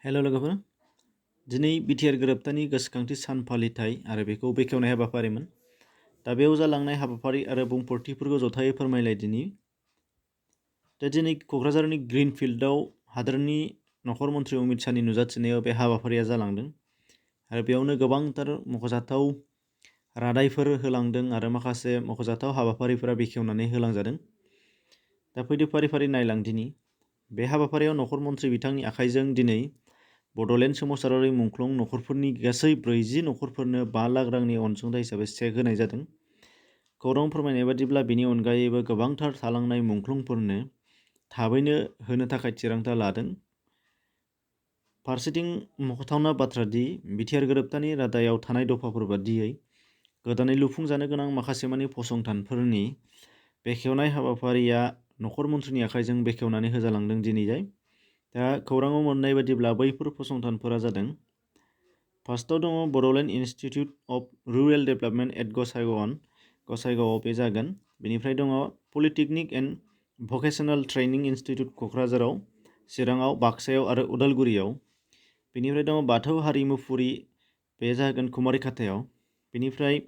हेल' लोगोफोर, दिनै बिटिआर गोरोबथानि गोसोखांथि सान फालिथाय आरो बेखौ बेखेवनाय हाबाफारिमोन। दा बेयाव जालांनाय हाबाफारि आरो बुंफोरथिफोरखौ जथायै फोरमायलायदिनि। दा दिनै क'क्राझारनि ग्रिनफिल्डआव हादोरनि नखर मन्थ्रि अमित शाहनि नुजाथिनायाव बे हाबाफारिया जालांदों आरो बेयावनो गोबांथार मख'जाथाव रादायफोर होलांदों आरो माखासे मख'जाथाव हाबाफारिफोरा बेखेवनानै होलांजादों। दा फैदो फारि फारि नायलांदिनि। बे हाबाफारियाव नखर मन्थ्रि बिथांनि आखाइजों दिनै बड'लेण्ड सोमावसारारि मुंख्लं नखरफोरनि गासै 40 नखरफोरनो 5 लाख रांनि अनसुंथाइ हिसाबै चेक होनाय जादों। खौरां फोरमायनाय बादिब्ला बेनि अनगायैबो गोबांथार थालांनाय मुंख्लंफोरनो थाबैनो होनो थाखाय थिरांथा लादों। फारसेथिं मख'थावना बाथ्रा दि बिटिआर गोरोबथानि रादायाव थानाय दफाफोर बादियै गोदानै लुफुंजानो गोनां माखासेमानि फसंथानफोरनि बेखेवनाय हाबाफारिया नखर मन्थ्रिनि आखाइजों बेखेवनानै होजालांदों दिनैजाय। दा खौराङाव मोननाय बादिब्ला बैफोर फसंथानफोरा जादों। फार्स्टआव दङ Bodoland institute of rural development at गसाइगावआव बे जागोन। बेनिफ्राय दङ polytechnic and vocational training institute क'क्राझाराव, चिराङाव, बाक्सायाव आरो उदालगुरियाव। बेनिफ्राय दङ बाथौ हारिमुफुरि, बे जागोन कुमारिखातायाव। बेनिफ्राय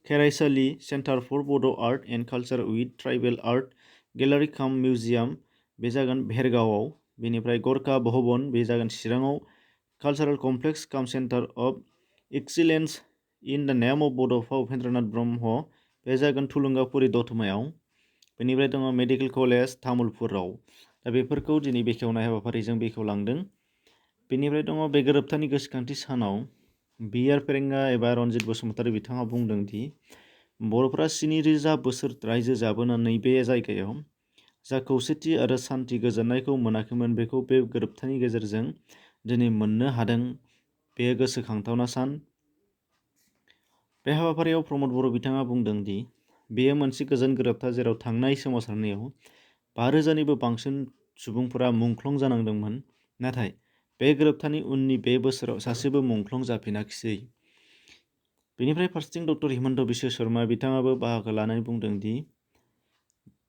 Kheraisali centre for Bodo' art and culture with tribal art gallery cum museum, बे जागोन भेरगावआव। बेनिफ्राय गरखा भवन, बे जागोन चिराङाव। Cultural complex cum centre of excellence in the name of Bodofa Upendranath Brahma, बे जागोन थुलुंगाफुरि दतमायाव। बेनिफ्राय दङ मेडिकेल कलेज तामुलपुराव। दा बेफोरखौ दिनै बेखेवनाय हाबाफारिजों बेखेवलांदों। बेनिफ्राय दङ बे गोरोबथानि गोसोखांथि सानाव बिआर फेरेंगा एबा रनजित बसुमतारी बिथाङा बुंदों दि बर'फोरा 70,000 बोसोर रायजो जाबोनानै बे जायगायाव जा खौसेथि आरो सान्थि गोजोननायखौ मोनाखैमोन बेखौ बे गोरोबथानि गेजेरजों दिनै मोननो हादों। बे गोसोखांथावना सान। बे हाबाफारियाव प्रमद बर' बिथाङा बुंदों दि बेयो मोनसे गोजोन गोरोबथा जेराव थांनाय सोमावसारनायाव 5,000निबो बांसिन सुबुंफोरा मुंख्लं जानांदोंमोन, नाथाय बे गोरोबथानि उननि बे बोसोराव सासेबो मुंख्लं जाफिनाखिसै। बेनिफ्राय फारसेथिं डक्टर हिमन्त बिश्व शर्मा बिथाङाबो बाहागो लानानै बुंदों दि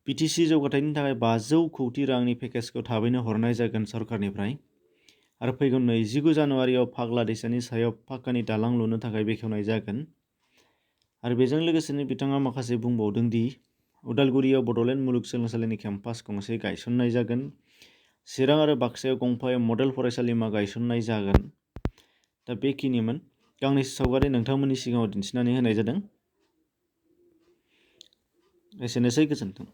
बिटिसि जौगाथायनि थाखाय 500 कौटि रांनि पेकेजखौ थाबैनो हरनाय जागोन सरकारनिफ्राय आरो फैगौ 29 जानुवारियाव फाग्ला दैसानि सायाव पाक्कानि दालां लुनो थाखाय बेखेवनाय जागोन। आरो बेजों लोगोसेनो बिथाङा माखासे बुंबावदों दि उदालगुरियाव बड'लेण्ड मुलुगसोलोंसालिनि केम्पास गंसे गायसननाय जागोन। चिरां आरो बाक्सायाव गंफा मडेल फरायसालिमा गायसननाय जागोन। दा बेखिनिमोन गांनैसो सावगारि नोंथांमोननि सिगाङाव दिन्थिनानै होनाय जादों। एसेनोसै, गोजोन्थों।